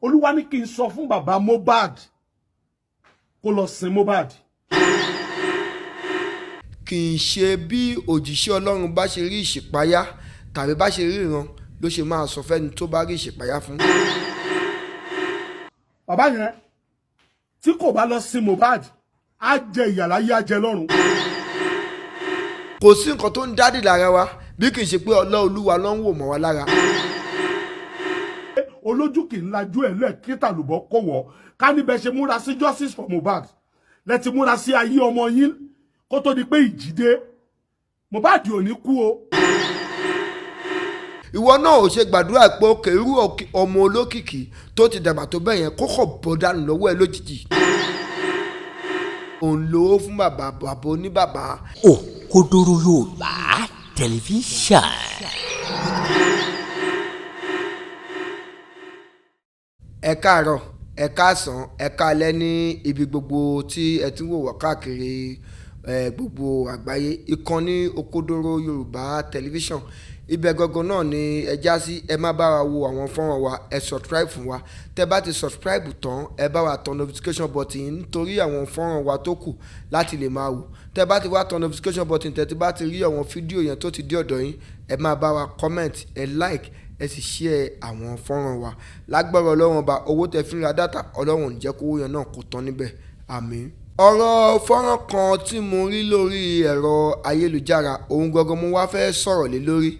Olúwa ní kí n sọ fún bàbá Mohbad kó lọ sin Mohbad. Kì í ṣe bí òjíṣẹ́ Ọlọ́run bá ṣe rí ìṣípayá tàbí bá ṣe ríran ló ṣe máa sọ fẹ́ni tó bá rí ìṣípayá fún. Bàbá yẹn, tí kò bá lọ sin Mohbad, á jẹ ìyà láyé, á jẹ lọ́run. Kò sí nǹkan tó ń dádì lára wa bí kì í ṣe pé ọlá Olúwa ló ń wò mọ́ wa lára. Olójú kì í lajú ẹ̀ lẹ̀ kí tàlùbọ́ kò wọ̀. Ká níbẹ̀ ṣe múra sí justice for Mohbad lẹ ti múra sí ayé ọmọ yín kó tó di pé ìjì dé, Mohbad ò ní kú o. Ìwọ náà ò ṣe gbàdúrà pé òkè irú ọmọ olókìkí tó ti dàgbà tó bẹ́ẹ̀ yẹn kó kọ̀ bọ́ dànù lọ́wọ́ ẹ lójijì. Òun lówó fún bàbá bàbá oníbàbá. Òkodoro Yorùbá Tẹlifíṣàn. Ẹ káàárọ̀, ẹ káàsán, ẹ káalẹ́ ní ibi gbogbo tí ẹ ti ń wò wá káàkiri gbogbo àgbáyé. Ìkànnì Òkodoro Yorùbá Tẹlifíṣàn, ibẹ̀ gangan náà ni ẹ já sí. Ẹ má bá wa wo àwọn fọ́nrán wa, ẹ subscribe fún wa. Tẹ bá ti subscribe tán, ẹ bá wa tan notification button nítorí àwọn fọ́nrán wa tó kù láti lè máa wò. Tẹ bá ti wá tan notification button, tẹ ti bá ti rí àwọn fídíò yẹn tó ti dé ọ̀dọ̀ yín, ẹ máa bá wa comment, ẹ like, ẹ sì share àwọn fọ́nrán wa. Lágbára Ọlọ́run Ọba, owó tẹ fi ń ra data, Ọlọ́run ò ní jẹ́ kówó yẹn náà kó tán níbẹ̀, àmín. Ọ̀rọ̀ fọ́nrán kan tí mo rí lórí ẹ̀rọ ayélujára, òun gangan mo wá fẹ́ sọ̀rọ̀ lé lórí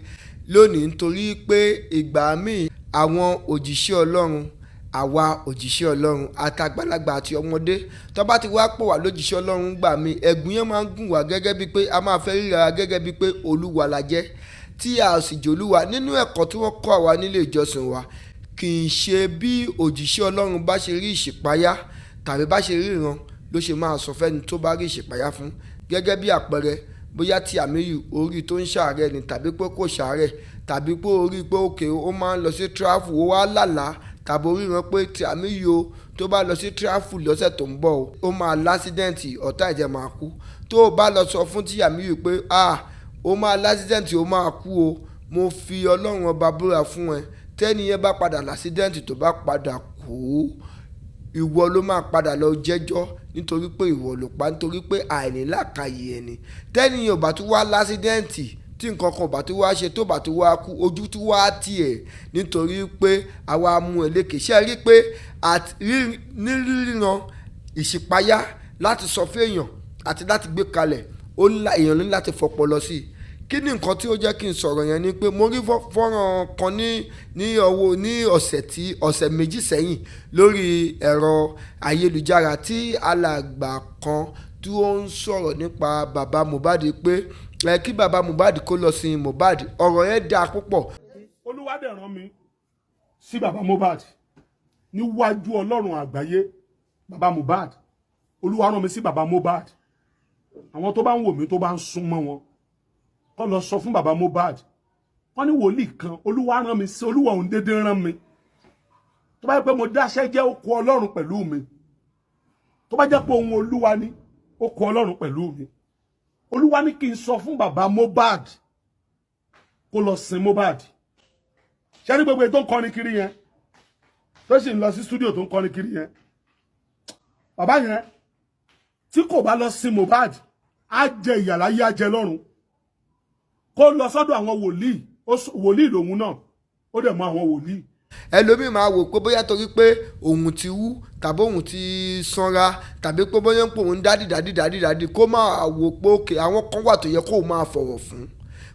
lónìí, nítorí pé ìgbà míì àwọn òjíṣẹ́ Ọlọ́run, àwa òjíṣẹ́ Ọlọ́run àtàgbàlagbà àti ọmọdé tó bá ti wá pọ̀ wá lójíṣẹ́ Ọlọ́run, gbà mí ẹ̀gún yẹn máa ń gùn wá gẹ́gẹ́ bíi pé a máa fẹ́ ríra gẹ́gẹ́ bíi pé Olúwa la jẹ́, tí a sì jòlúwa. Nínú ẹ̀kọ́ tí wọ́n kọ́ àwa nílé ìjọsìn wa, kì í ṣe bí òjíṣẹ́ Ọlọ́run bá ṣe rí ìṣípayá tàbí bá ṣe ríran ló ṣe máa sọ fẹ́ni tó bá rí ìṣípayá fún. Gẹ́gẹ́ bí àpẹẹrẹ, bóyá tí àmìyù orí tó ń ṣàárẹ̀ ni, tàbí pé kò ṣàárẹ̀, tàbí pé orí pé òkè ó máa ń lọ sí tráfù, ó wá lálàá tàbí orí ran pé tí àmìyù o tó bá lọ sí tráfù lọ́sẹ̀ tó ń bọ̀ o, ó máa lásídẹ̀ǹtì, ọ̀tá ẹ̀jẹ̀ máa kú. Tó o bá lọ sọ fún tí àmìyù pé ah, ó máa lásídẹ̀ǹtì, ó máa kú o, mo fi Ọlọ́run Ọba búra fún ẹ, tẹ́ni yẹn bá padà lásídẹ̀ǹtì, tó bá padà kú, ìwọ ló máa padà lọ jẹ́jọ́, nítorí pé ìwọ ló pa, nítorí pé àìnílàkàyè ẹni. Tẹ́ni yẹn ò bá tún wá lásídẹ̀ǹtì, tí nǹkan kan ò bá tún wá ṣe, tó bá tún wá kú, ojú tún wá tiẹ̀, nítorí pé àwa mú ẹ lékè. Ṣe rí pé ní ríran ìṣípayá láti sọ fún èèyàn àti láti gbé kalẹ̀, èèyàn ní láti fọpọlọ sí i. Kí ni nǹkan tí ó jẹ́ kí n sọ̀rọ̀ yẹn ni pé mo rí fọ́nrán kan ní ọwọ́ ní ọ̀sẹ̀ tí ọ̀sẹ̀ méjì sẹ́yìn lórí ẹ̀rọ ayélujára tí alàgbà kan tí ó ń sọ̀rọ̀ nípa bàbá Mohbad pé ẹ kí bàbá Mohbad kó lọ sin Mohbad. Ọ̀rọ̀ yẹn dáa púpọ̀. Olúwa dẹ̀ rán mi sí bàbá Mohbad níwájú Ọlọ́run àgbáyé. Bàbá Mohbad, Olúwa rán mi sí bàbá Mohbad. Àwọn tó bá ń wò mí, tó bá ń súnmọ́ wọn, kó lọ sọ fún bàbá Mohbad, wọ́n ní wòlíì kan Olúwa rán mi sí. Olúwa òun dédé rán mi. Tó bá yẹ pé mo dáṣẹ́ jẹ́, ó kó Ọlọ́run pẹ̀lú mi. Tó bá jẹ́ pé ohun Olúwa ni, ó kó Ọlọ́run pẹ̀lú mi. Olúwa ní kí n sọ fún bàbá Mohbad kó lọ sin Mohbad. Ṣé ní gbogbo ètò ń kọrin kiri yẹn, tó sì ń lọ sí studio tó ń kọrin kiri yẹn, bàbá yẹn, tí kò bá lọ sin Mohbad, á jẹ ìyà láyé, á jẹ lọ́run. Kó lọ sọ́dọ̀ àwọn wòlíì. Wòlíì lòun náà, ó dẹ̀ mọ àwọn wòlíì. Ẹlòmíì máa wò pé bóyá torí pé òun ti wú tàbí òun ti sanra tàbí pé bóyá ń pò òun daddy, daddy, daddy, daddy, kó máa wò pé òkè àwọn kan wà tó yẹ kó máa fọ̀wọ̀ fún.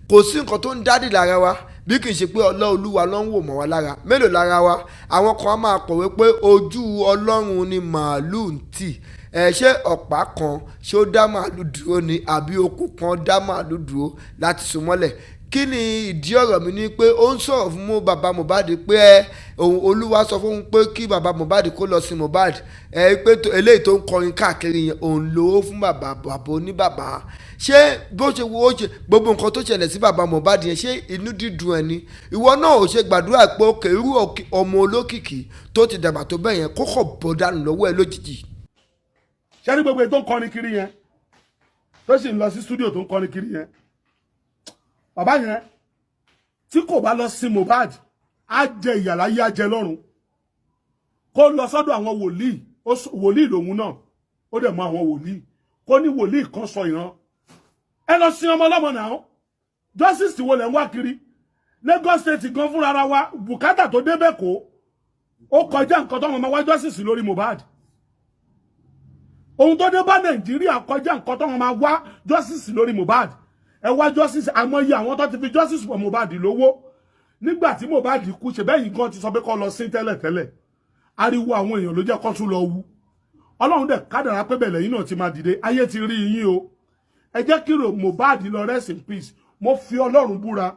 Kò sí nǹkan tó ń dádì lára wa bí kì í ṣe pé ọlá Olúwa ló ń wò mọ́ wa lára. Mélòó lára wa? Àwọn kan á máa pọ̀wé pé ojú Ọlọ́run ni màálù ń tì. Ẹ ṣé, ọ̀pá kan ṣé ó dá màálù dúró ni, àbí okùn kan dá màálù dúró láti so mọ́lẹ̀? Kí ni ìdí ọ̀rọ̀ mi ni pé ó ń sọ̀rọ̀ fún mú bàbá Mohbad pé ẹ òun Olúwa sọ fún un pé kí bàbá Mohbad kó lọ sin Mohbad. Ẹ pé eléyìí tó ń kọrin káàkiri yẹn, òun lówó fún bàbá bàbá oníbàbá. Ṣé bó ṣe wo ó ṣe gbogbo nǹkan tó ṣẹlẹ̀ sí bàbá Mohbad yẹn, ṣé inú dídùn ẹ ni? Ìwọ náà ò ṣe gbàdúrà pé òkè irú ọmọ olókìkí tó ti dàgbà tó bẹ́ẹ̀ yẹn kó kọ̀ bọ́ dànù lọ́wọ́ ẹ lójijì. Ṣé ní gbogbo ètò ń kọrin kiri yẹn, tó sì ń lọ sí studio tó ń kọrin kiri yẹn, bàbá yẹn, tí kò bá lọ sin Mohbad, á jẹ ìyà láyé, á jẹ lọ́run. Kó lọ sọ́dọ̀ àwọn wòlíì. Wòlíì lòun náà, ó dẹ̀ mọ àwọn wòlíì. Kó ní wòlíì kan sọ ìran. Ẹ lọ sin ọmọ ọlọ́mọ náà. Justice wo lẹ̀ ń wá kiri? Lagos State gan fúnra ra wa, bùkátà tó débẹ̀ kó ó kọjá nǹkan tó wọn máa wá justice lórí Mohbad. Ohun tó dé bá Nàìjíríà kọjá nǹkan tó wọn máa wá justice lórí Mohbad. Ẹ wá justice, àmọye àwọn tó ti fi justice for Mohbad lówó nígbà tí Mohbad kú. Ṣe bẹ́ẹ̀ yìí gan ti sọ pé kó lọ sí tẹ́lẹ̀tẹ́lẹ̀. Ariwo àwọn èèyàn ló jẹ́ kó tún lọ wú. Ọlọ́run dẹ̀ kádàrá pé bẹ̀lẹ̀ yìí náà ti máa dìde. Ayé ti rí yín o. Ẹ jẹ́ kí Mohbad lọ rest in peace. Mo fi Ọlọ́run búra,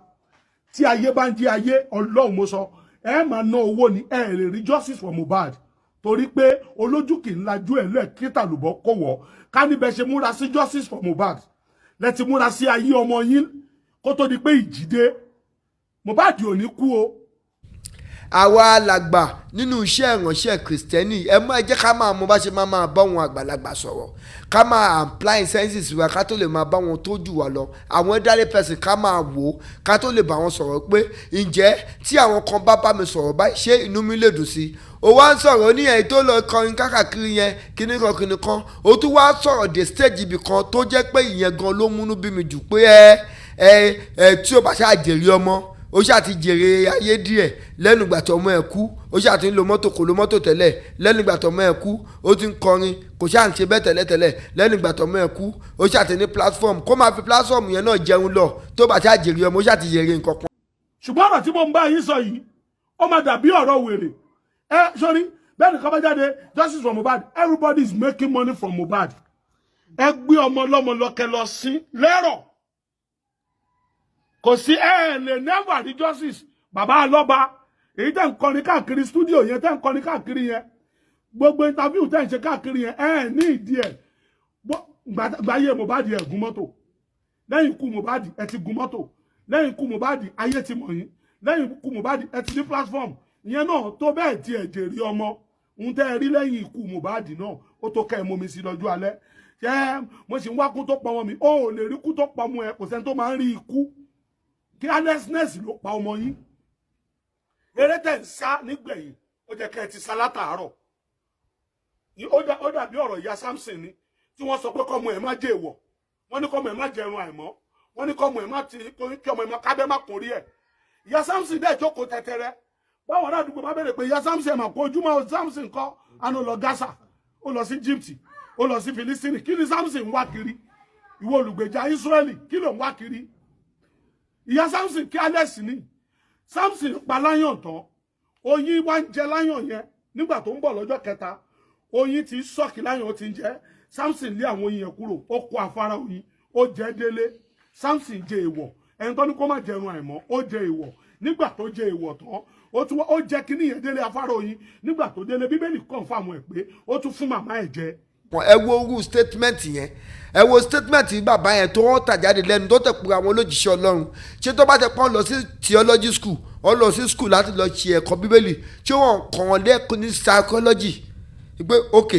tí ayé bá ń jí ayé, Ọlọ́run mo sọ, ẹ máa ná owó ni, ẹ lè rí justice for Mohbad, torí pé olójú kì í lajú ẹ lẹ kí tàlùbọ̀ kó wọ̀. Ká níbẹ̀ ṣe múra sí justice for Mohbad lẹ ti múra sí ayé ọmọ yín kó tó di pé ìjì dé. Mohbad ò ní kú o. Àwa alàgbà nínú iṣẹ́ ìránṣẹ́ Kìrìsìtẹ́nì, ẹ mọ́, ẹ jẹ́ ká máa mọ bá ṣe máa máa bá wọn àgbàlagbà sọ̀rọ̀, ká máa apply senses wa ká tó lè máa bá wọn tó jù wá lọ, àwọn elderly person, ká máa wò ó ká tó lè bá wọn sọ̀rọ̀ pé ǹjẹ́ tí àwọn kan bá bá mi sọ̀rọ̀ báyìí, ṣé inú mi lè dùn sí i? Ó wá ń sọ̀rọ̀ oníyẹn tó lọ kọrin kákàkiri yẹn, kíní kan kíní kan. Ó tún wá sọ̀rọ̀ dé stage ibì kan tó jẹ́ pé ìyẹn gan ló múnú bí mi jù, pé ẹ tí ó bá ṣáà jèrè ọmọ, ó ṣáà ti jèrè ayé díẹ̀. Lẹ́nu ìgbà tí ọmọ ẹ̀ kú, ó ṣáà ti ń lo mọ́tò, kò lo mọ́tò tẹ́lẹ̀. Lẹ́nu ìgbà tí ọmọ ẹ̀ kú, ó ti ń kọrin, kò ṣáà ń ṣe bẹ́ẹ̀ tẹ́lẹ̀tẹ́lẹ̀. Lẹ́nu ìgbà tí ọmọ ẹ̀ kú, ó ṣáà ti ní platform, kó máa fi platform yẹn náà jẹun lọ. Tó bá ṣáà jèrè ọmọ, ó ṣáà ti jèrè nǹkan kan. Ṣùgbọ́n ọ̀rọ̀ tí mo ń bá yín sọ yìí, ó máa dàbí ọ̀rọ̀ wèrè. Ẹ sórí bẹ́ẹ̀ nìkan bá jáde, justice for Mohbad, everybody is making money from Mohbad. Ẹ gbé ọmọ ọlọ́mọ lọ́kẹ́ lọ sí lẹ́rọ̀, kò sí. Ẹ lè never rí justice. Bàbá alọ́ba, èyí tẹ́ ń kọrin káàkiri studio yẹn, tẹ́ ń kọrin káàkiri yẹn, gbogbo interview tẹ́ ń ṣe káàkiri yẹn, ẹ ní ìdí ẹ̀. Gbáyé Mohbad, ẹ̀ gun mọ́tò. Lẹ́yìn ikú Mohbad, ẹ ti gun mọ́tò. Lẹ́yìn ikú Mohbad, ayé ti mọ̀ yín. Lẹ́yìn ikú Mohbad, ẹ ti ní platform. Ìyẹn náà tó bẹ́ẹ̀ tí ẹ jèrè ọmọ. Ń tẹ́ ẹ rí lẹ́yìn ikú Mohbad náà, ó tó kẹ́ ẹ momi sí lọ́jọ́ alẹ́. Ṣé mo sì ń wá kú tó pọ̀ mọ́ mi? Ó ò lè rí kú tó pọ̀ mọ́ ẹ. Kò sẹ́ni tó máa ń rí ikú. Carelessness ló pa ọmọ yín. Eré tẹ̀ ń sá nígbẹ̀yìn, ó jẹ́ kẹ́ ẹ ti sá látàárọ̀. Ó dàbí ọ̀rọ̀ ìyá Samson ni, tí wọ́n sọ pé kọ́mọ ẹ̀ má jẹ èèwọ̀. Wọ́n ní kọ́mọ ẹ̀ má jẹrun àìmọ́. Wọ́n ní kọ́mọ ẹ̀ má ti kí ọmọ ẹ̀ má kábẹ́ má kún rí ẹ̀. Ìyá Samson dẹ̀ jókòó tẹ́tẹ́rẹ́. Báwọn ará àdúgbò bá bẹ̀rẹ̀ pé ìyá Samson ẹ̀ mà kó ojúmọ́, Samson kọ́ àná lọ Gaza, ó lọ sí Egypt, ó lọ sí Filistini. Kí ni Samson ń wá kiri? Ìwọ olùgbèjà Israẹli, kí ló ń wá kiri? Ìyá Samson careless ni. Samson pa lion tán, oyin wá ń jẹ lion yẹn. Nígbà tó ń bọ̀ lọ́jọ́ kẹta, oyin ti suck lion, ó ti ń jẹ. Samson lé àwọn oyin yẹn kúrò, ó kó afárá oyin, ó jẹ délé. Samson jẹ èèwọ̀. Ẹni tó ní kó má jẹrun àìmọ́, ó jẹ èèwọ̀. Nígbà tó jẹ èèwọ̀ tán, ó tún ó jẹ kíní yẹn délé, afárá oyin. Nígbà tó délé, Bíbélì confirm ẹ̀ pé ó tún fún màmá ẹ̀ jẹ. Ẹ wo irú statement yẹn, ẹ wo statement bàbá yẹn tó wọ́n tà jáde lẹ́nu, tó tẹ̀ pé àwọn olójìṣẹ́ Ọlọ́run. Ṣé tó bá tẹ pọ́n lọ sí theology school, wọ́n lọ sí school láti lọ ṣe ẹ̀kọ́ Bíbélì, tí wọ́n kàn wọ́n lẹ́kọ̀ọ́ ní psychology pé ok,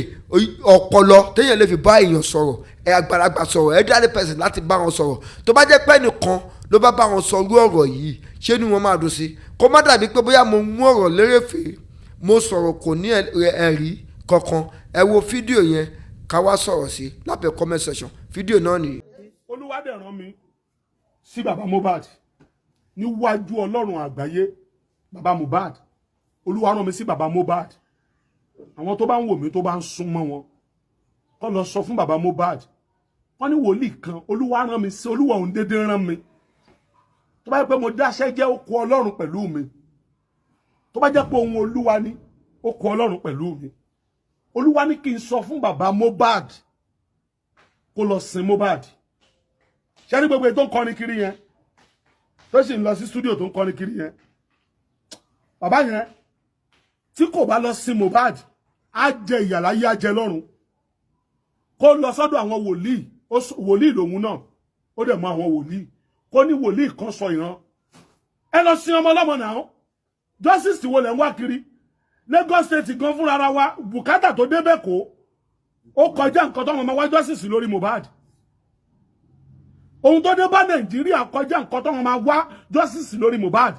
ọpọlọ téèyàn lè fi bá èèyàn sọ̀rọ̀, ẹ àgbàlagbà sọ̀rọ̀, elderly person, láti bá wọn sọ̀rọ̀? Tó bá jẹ́ pé ẹnìkan ló bá bá wọn sọ irú ọ̀rọ̀ yìí, ṣé ni wọ́n máa dùn sí? Kó má dàbí pé bóyá mo mú ọ̀rọ̀ lérèfé, mo sọ̀rọ̀ kò ní ẹ̀rí kankan. Ẹ wo fídíò yẹn, ká wá sọ̀rọ̀ sí lábẹ́ comment section. Fídíò náà nìyí. Olúwa dẹ̀ rán mi sí bàbá Mohbad níwájú Ọlọ́run àgbáyé. Bàbá Mohbad, Olúwa rán mi sí bàbá Mohbad. Àwọn tó bá ń wò mí, tó bá ń sún mọ́ wọn, kó lọ sọ fún bàbá Mohbad. Wọ́n ní wòlíì kan, Olúwa rán mi sí. Olúwa òun dédé rán mi. Tó bá yẹ pé mo dáṣẹ́ jẹ́, ó kọ Ọlọ́run pẹ̀lú mi. Tó bá jẹ́ pé ohun Olúwa ni, ó kọ Ọlọ́run pẹ̀lú mi. Olúwa ní kí n sọ fún bàbá Mohbad kó lọ sin Mohbad. Ṣé ní gbogbo ètò ń kọrin kiri yẹn, tó sì ń lọ sí studio tó ń kọrin kiri yẹn, bàbá yẹn, tí kò bá lọ sin Mohbad, á jẹ ìyà láyé, á jẹ lọ́run. Kó lọ sọ́dọ̀ àwọn wòlíì. Wòlíì lòun náà, ó dẹ̀ mọ àwọn wòlíì. Kó ní wòlíì kan sọ ìran. Ẹ lọ sin ọmọ ọlọ́mọ náà. Justice wo lẹ̀ ń wá kiri? Lagos State gan fúnra ra wa, bùkátà tó débẹ̀ kó ó kọjá nǹkan tó wọn máa wá justice lórí Mohbad. Ohun tó dé bá Nàìjíríà kọjá nǹkan tó wọn máa wá justice lórí Mohbad.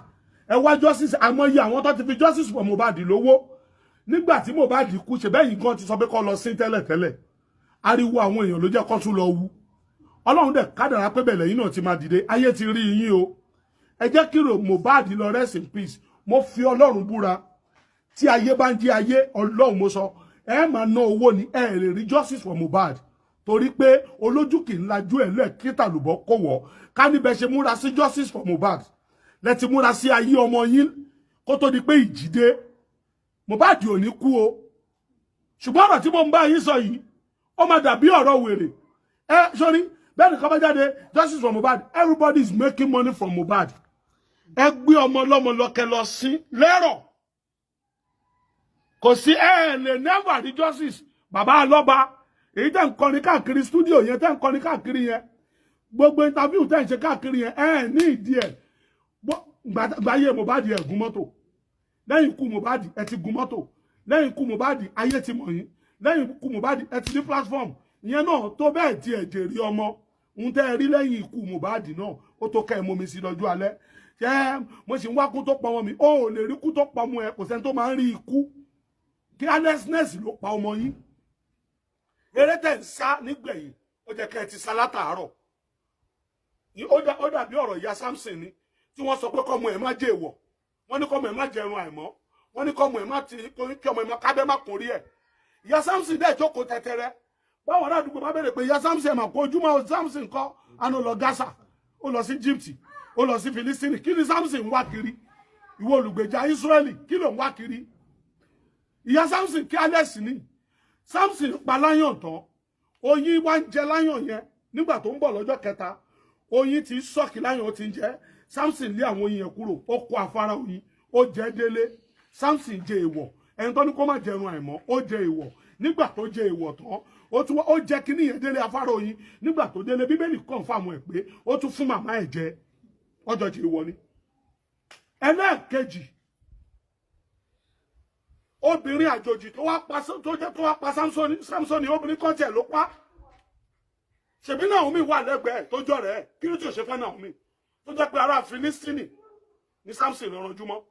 Ẹ wá justice, àmọye àwọn tó ti fi justice for Mohbad lówó. Nígbà tí Mohbad kú, ṣe bẹ́yìn gan ti sọ pé kó lọ sí tẹ́lẹ̀tẹ́lẹ̀. Ariwo àwọn èèyàn ló jẹ́ kó tún lọ wú. Ọlọ́run dẹ̀ kádàrá pé bẹ̀lẹ̀ yín náà ti máa dìde. Ayé ti rí yín o. Ẹ jẹ́ kí Mohbad lọ rest in peace. Mo fi Ọlọ́run búra, tí ayé bá ń jí ayé, Ọlọ́run mo sọ, ẹ máa ná owó ni, ẹ lè rí justice for Mohbad, torí pé olójú kì í lajú ẹ̀ lẹ̀ kí tàlùbọ̀ kò wọ̀. Ká níbẹ̀ ṣe múra sí justice for Mohbad lẹ ti múra sí ayé ọmọ yín kó tó di pé ìjì dé. Mohbad ò ní kú o, ṣùgbọ́n ọ̀rọ̀ tí mo ń bá yín sọ yìí, ó máa dàbí ọ̀rọ̀ wèrè. Ẹ sọ́rí bẹ́ẹ̀ nìkan bá jáde, justice for Mohbad, everybody is making money from Mohbad. Ẹ gbé ọmọ ọlọ́mọ lọ́kẹ́ lọ sí lẹ́rọ̀, kò sí, ẹ lè never rí justice. Bàbá alọ́ba, èyí tẹ́ ń kọrin káàkiri studio yẹn, tẹ́ ń kọrin káàkiri yẹn, gbogbo interview tẹ́ ń ṣe káàkiri yẹn, ẹ ní ìdí ẹ̀. Gbáyé Mohbad, ẹ̀ gun mọ́tò. Lẹ́yìn ikú Mohbad, ẹ ti gun mọ́tò. Lẹ́yìn ikú Mohbad, ayé ti mọ̀ yín. Lẹ́yìn ikú Mohbad, ẹ ti ní platform ìyẹn náà tó bẹ́ẹ̀ tí ẹ jèrè ọmọ ń tẹ́ ẹ rí. Lẹ́yìn ikú Mohbad náà, ó tó kẹ́ ẹ mọ́ mi sí lọ́jọ́ alẹ́. Ṣé mo sì ń wá kú tó pọ̀ mọ́ mi? Ó ò lè rí kú tó pọ̀ mọ́ ẹ. Kò sẹ́ni tó máa ń rí ikú. Carelessness ló pa ọmọ yín. Eré tẹ̀ ń sá nígbẹ̀yìn, ó jẹ́ kẹ́ ẹ ti sá látàárọ̀. Ó dàbí ọ̀rọ̀ ìyá Samson ni, tí wọ́n sọ pé kọ́mọ ẹ̀ má jẹ́ èèwọ̀. Wọ́n ní kọ́mọ ẹ̀ má jẹrun àìmọ́. Wọ́n ní kọ́mọ ẹ̀ má ti kí ọmọ ẹ̀ má kábẹ́ má kún rí ẹ̀. Ìyá Samson dẹ̀ jókòó tẹ́tẹ́rẹ́. Báwọn ará àdúgbò bá bẹ̀rẹ̀ pé ìyá Samson ẹ̀ mà kó ojúmọ́, Samson kọ́ àná lọ Gaza, ó lọ sí Egypt, ó lọ sí Filistini. Kí ni Samson ń wá kiri? Ìwọ olùgbèjà Israẹli, kí ló ń wá kiri? Ìyá Samson kí alex ní Samson pa lion tán, oyin wá ń jẹ lion yẹn. Nígbà tó ń bọ̀ lọ́jọ́ kẹta, oyin ti suck lion, ó ti ń jẹ. Samson lé àwọn oyin yẹn kúrò, ó kó afárá oyin, ó jẹ délé. Samson jẹ èèwọ̀ ẹni tó ní kó má jẹrun àìmọ́, ó jẹ èèwọ̀. Nígbà tó jẹ èèwọ̀ tán, ó tún ó jẹ kíní yẹn délé, afárá oyin. Nígbà tó délé, Bíbélì confirm ẹ̀ pé ó tún fún màmá ẹ̀ jẹ, ọjọ́ jẹ èèwọ̀ ni. Ẹlẹ́ẹ̀kejì, obìnrin àjòjì tó wá pa, tó jẹ́ tó wá pa Samsoni, obìnrin kan tiẹ̀ ló pa. Ṣèbí Naomi wà lẹ́gbẹ̀ẹ́ tó jọ rẹ̀. Kí ló tí ò ṣe fẹ́ Naomi, tó jẹ́ pé ará Filistini ní Samson ló ranjú mọ́?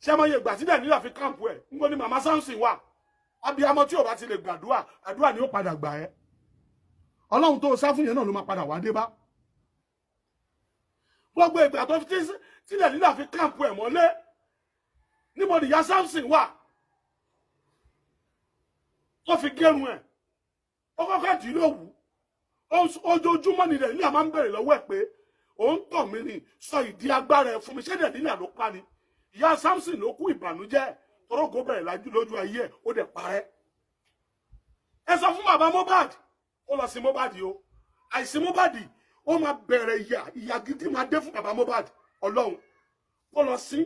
Ṣé mo yẹ ìgbà tí Dẹ̀lílà fi camp ẹ̀ ń gbọ́ ní màmá Samson wà? Abiyamọ tí ò bá ti lè gbàdúrà, àdúrà ni ó padà gbà ẹ́. Ọlọ́run tó sá fún yẹn náà ló máa padà wá dé bá. Gbogbo ìgbà tó tí Dẹ̀lílà fi camp ẹ̀ mọ́lé, níbo ni ìyá Samson wà tó fi gérun ẹ̀? Ó kọ́kọ́ dì í lówù. Ojoojúmọ́ ni Dẹ̀lílà máa ń bèrè lọ́wọ́ ẹ̀ pé òun tàn mí ni, sọ ìdí agbára ẹ̀ fún mi. Ṣé Dẹ̀lílà ló pa ni? Ìyá Samson ló kú ìbànújẹ́ torógó bẹ̀rẹ̀ lójú ayé ẹ̀, ó dẹ̀ parẹ́. Ẹ sọ fún bàbá Mohbad, ó lọ sí Mohbad o. Àìsí Mohbad, ó máa bẹ̀rẹ̀ ìyà, ìyà gidi máa dé fún bàbá Mohbad. Ọlọ́run, kó lọ sí.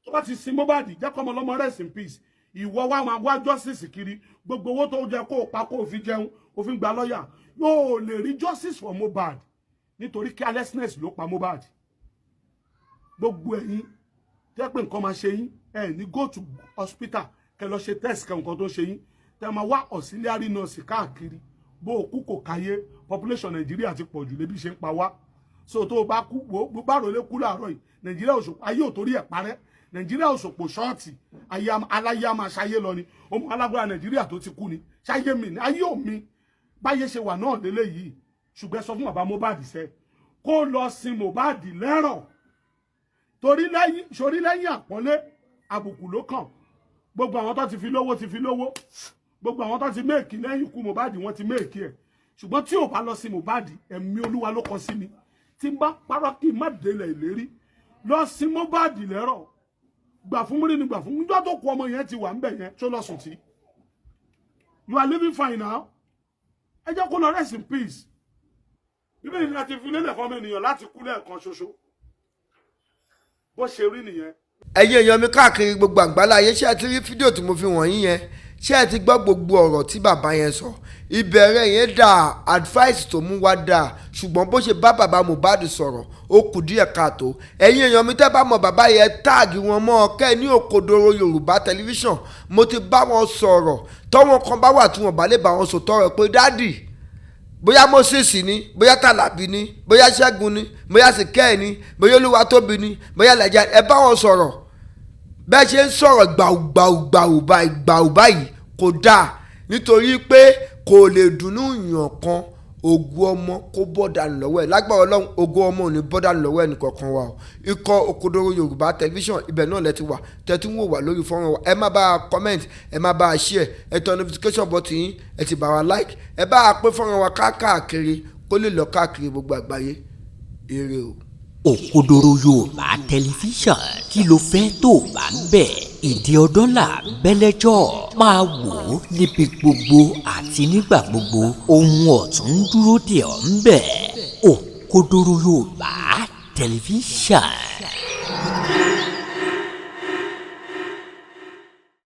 Tó bá ti sin Mohbad, jẹ́ kọ́mọ lọ́mọ rest in peace. Ìwọ wá máa wá justice kiri. Gbogbo owó tó jẹ kó o pa, kó o fi jẹun, o fi ń gba lọ́ọ̀yà, yóò lè rí justice for Mohbad, nítorí carelessness ló pa Mohbad. Gbogbo ẹ̀yin tẹ́ pé nǹkan máa ṣe yín, ẹ ní go to hospital kẹ́ lọ ṣe test, kẹ́ nǹkan tó ń ṣe yín, tẹ́ máa wá auxiliary nurse káàkiri. Bó o kú, kò káyé. Population Nàìjíríà ti pọ̀ jù, lébi ṣe ń pa wá. So tó o bá kú, wo bá rò lé kú láàárọ̀ yìí, Nàìjíríà òṣòpò, ayé ò torí ẹ̀ parẹ́. Nàìjíríà òṣòpò ṣọ́ọ̀tì aláyé á máa ṣayé lọ ni. Ọmọ alágbára Nàìjíríà tó ti kú ni ṣayé mi ni ayé ò mi báyé ṣe wà náà lélẹ́yìí. Ṣùgbọ́n sọ fún bàbá Mohbad sẹ́ kó lọ sin Mohbad lẹ́rọ̀, torí lẹ́yìn sórí lẹ́yìn àpọ́nlé, àbùkù ló kàn. Gbogbo àwọn tó ti fi lówó ti fi lówó. Gbogbo àwọn tó ti make lẹ́yìn ikú Mohbad, wọ́n ti make ẹ̀. Ṣùgbọ́n tí ò bá lọ sí Mohbad, ẹ̀mí Olúwa ló kọ sí mi, tí n bá parọ́, kí n má délẹ̀ ìlérí. Lọ sí Mohbad lẹ́rọ̀. Gbà fún múrí ni gbà fún níjọ́ tó kú, ọmọ yẹn ti wà ńbẹ̀ yẹn tó lọ sùn tí. You are living fine now. Ẹ jẹ́ kó lọ rest in peace. Bíbélì ní láti fi lélẹ̀ fọmọ ènìyàn láti kú lẹ́ẹ̀kan ṣoṣo. Bó ṣe rí nìyẹn. Ẹ̀yin èèyàn mi káàkiri gbogbo àgbálá ayé, ṣé ẹ ti rí fídíò tí mo fi wọ̀nyí yẹn? Ṣé ẹ ti gbọ́ gbogbo ọ̀rọ̀ tí bàbá yẹn sọ? Ìbẹ̀rẹ̀ yẹn dà, advice tó mú wá dà, ṣùgbọ́n bó ṣe bá bàbá Mohbad sọ̀rọ̀, ó kù díẹ̀ káàtó. Ẹ̀yin èèyàn mi, tẹ́ bá mọ bàbá yẹn, tag wọn mọ́ kẹ́ ní Òkodoro Yorùbá Tẹlifíṣàn. Mo ti bá wọn sọ̀rọ̀. Tọ́wọ́n kan bá wà tí wọ́n bá lè bá wọn sọ tọrọ pé daddy, bóyá Moses ni, bóyá Tàlàbí ni, bóyá Ṣẹ́gun ni, bóyá Sìkẹ́ ni, bóyá Olúwatóbi ni, bóyá Làjà, ẹ bá wọn sọ̀rọ̀. Bẹ́ẹ̀ ṣe ń sọ̀rọ̀ gbàù gbàù gbàù báyìí gbàù báyìí kò dáa, nítorí pé kò lè dùnnú yàn kan ògo ọmọ kó bọ́ dànù lọ́wọ́ ẹ̀. Lágbára Ọlọ́run, ògo ọmọ ò ní bọ́ dànù lọ́wọ́ ẹnì kọ̀ọ̀kan wa o. Ikọ̀ Òkodoro Yorùbá Tẹlifíṣàn, ibẹ̀ náà lẹ ti wà tẹ́tí ń wò wá lórí fọ́nrán wa. Ẹ má bá a comment, ẹ má bá a share, ẹ tẹ notification button yín, ẹ ti bá wa like, ẹ bá a pín fọ́nrán wa káàkiri kó lè lọ káàkiri gbogbo àgbáyé. Ire o. Òkodoro Yorùbá Tẹlifíṣàn, kí ló fẹ́ tó bá ń bẹ̀? Ìdí ọdún là bẹ́lẹ́jọ́ máa wò ó níbi gbogbo àti nígbà gbogbo. Ohun ọ̀tún ń dúró dè ọ́ ń bẹ̀. Òkodoro Yorùbá Tẹlifíṣàn.